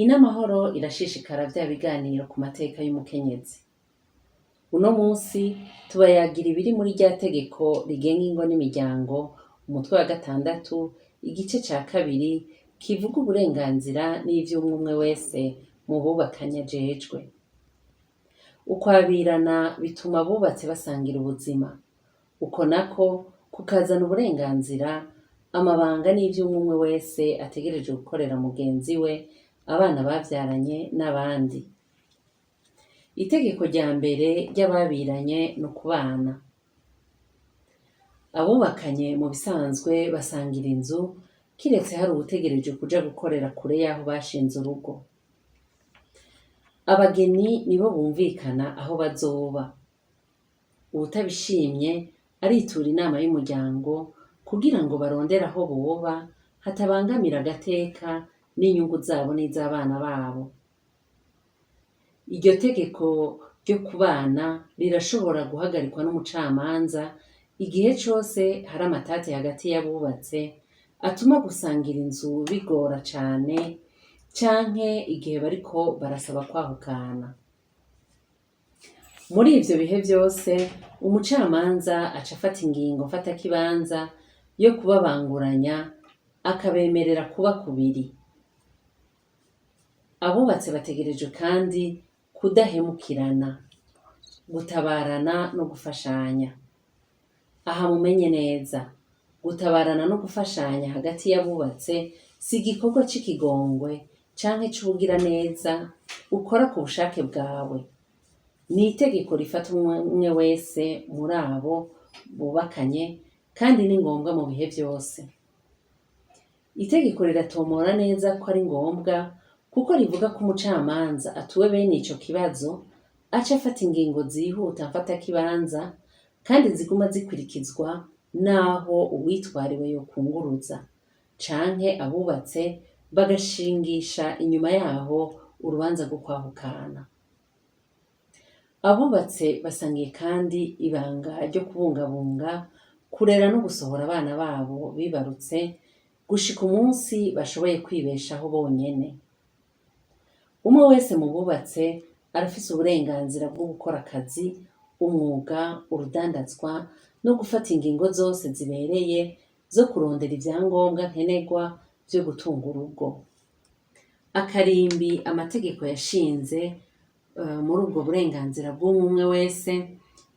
Inamahoro irashishikara vya biganiro ku mateka y'umukenyezi. Uno munsi tubayagira ibiri muri rya tegeko rigenga ingo n'imiryango, umutwe wa gatandatu, igice ca kabiri kivuga uburenganzira n'ivy'umwe umwe wese mu bubakanye ajejwe. Ukwabirana bituma abubatse basangira ubuzima. Uko nako kukazana uburenganzira, amabanga n'ivy'umwe umwe wese ategerejwe gukorera mugenzi we, abana bavyaranye n'abandi. Itegeko rya mbere ry'ababiranye ni ukubana. Abubakanye mu bisanzwe basangira inzu, kiretse hari uwutegereje kuja gukorera kure y'aho bashinze urugo. Abageni nibo bumvikana aho bazoba. Uwutabishimye aritura inama y'umuryango kugira ngo barondere aho boba hatabangamira agateka n'inyungu zabo n'iz'abana babo. Iryo tegeko ryo kubana rirashobora guhagarikwa n'umucamanza igihe cose hari amatati hagati y'abubatse atuma gusangira inzu bigora cane canke igihe bariko barasaba kwahukana. Muri ivyo bihe vyose umucamanza aca afata ingingo mfatakibanza yo kubabanguranya akabemerera kuba kubiri. Abubatse bategerejwe kandi kudahemukirana, gutabarana no gufashanya. Aha mumenye neza, gutabarana no gufashanya hagati y'abubatse si igikorwa c'ikigongwe canke c'ubugiraneza ukora ku bushake bwawe. Ni itegeko rifata umwe umwe wese muri abo bubakanye kandi ni ngombwa mu bihe vyose. Itegeko riratomora neza ko ari ngombwa kuko rivuga ko umucamanza atuwe bene ico kibazo aca afata ingingo zihuta mfatakibanza kandi ziguma zikurikizwa naho uwitwariwe yokunguruza canke abubatse bagashingisha inyuma yaho urubanza rwo kwahukana. Abubatse basangiye kandi ibanga ryo kubungabunga, kurera no gusohora abana babo bibarutse gushika umunsi bashoboye kwibeshaho bonyene. Umwe wese mu bubatse arafise uburenganzira bwo gukora akazi, umwuga, urudandazwa no gufata ingingo zose zibereye zo kurondera ivyangombwa nkenerwa vyo gutunga urugo. Akarimbi amategeko yashinze muri ubwo burenganzira bw'umwe umwe wese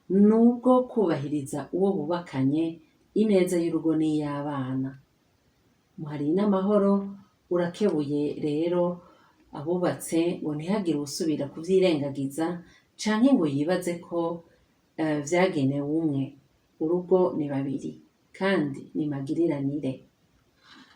ni ubwo kubahiriza uwo bubakanye, ineza y'urugo n'iy'abana. Muhari n'amahoro urakebuye rero abubatse ngo ntihagire uwusubira kuvyirengagiza canke ngo yibaze ko vyagenewe umwe. Urugo ni babiri kandi ni magiriranire.